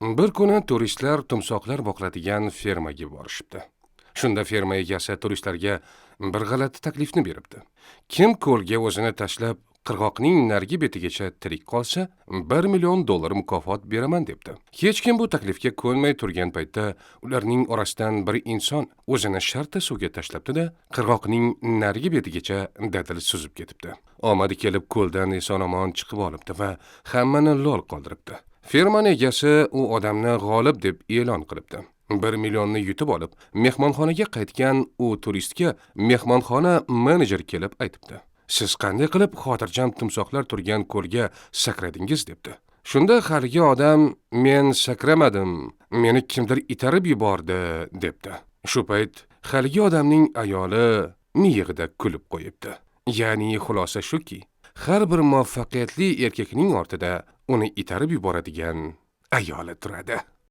Bir kuni turistlar timsohlar boqiladigan fermaga borishibdi. Shunda ferma egasi turistlarga bir g'alati taklifni beribdi. Kim ko'lga o'zini tashlab, qirg'oqning narigi betigacha tirik qolsa, 1 million dollar mukofot beraman debdi. Hech kim bu taklifga ko'nmay turgan paytda ularning orasidan bir inson o'zini shartta suvga tashlabdi-da, qirg'oqning narigi betigacha dadil suzib ketibdi. Omadi kelib ko'ldan eson-omon chiqib olibdi va hammani lol qoldiribdi. Fermani egasi u odamni g'olib deb e'lon qilibdi. 1 millionni yutib olib, mehmonxonaga qaytgan u turistga mehmonxona menejeri kelib aytibdi: "Siz qanday qilib xotirjam timsohlar turgan ko'lga sakradingiz?" debdi. Shunda haligi odam: "Men sakramadim, meni kimdir itarib yubordi", debdi. Shu payt haligi odamning ayoli miyig'ida kulib qo'yibdi. Ya'ni xulosa shuki, har bir muvaffaqiyatli erkakning ortida uni itarib yuboradigan ayoli turadi.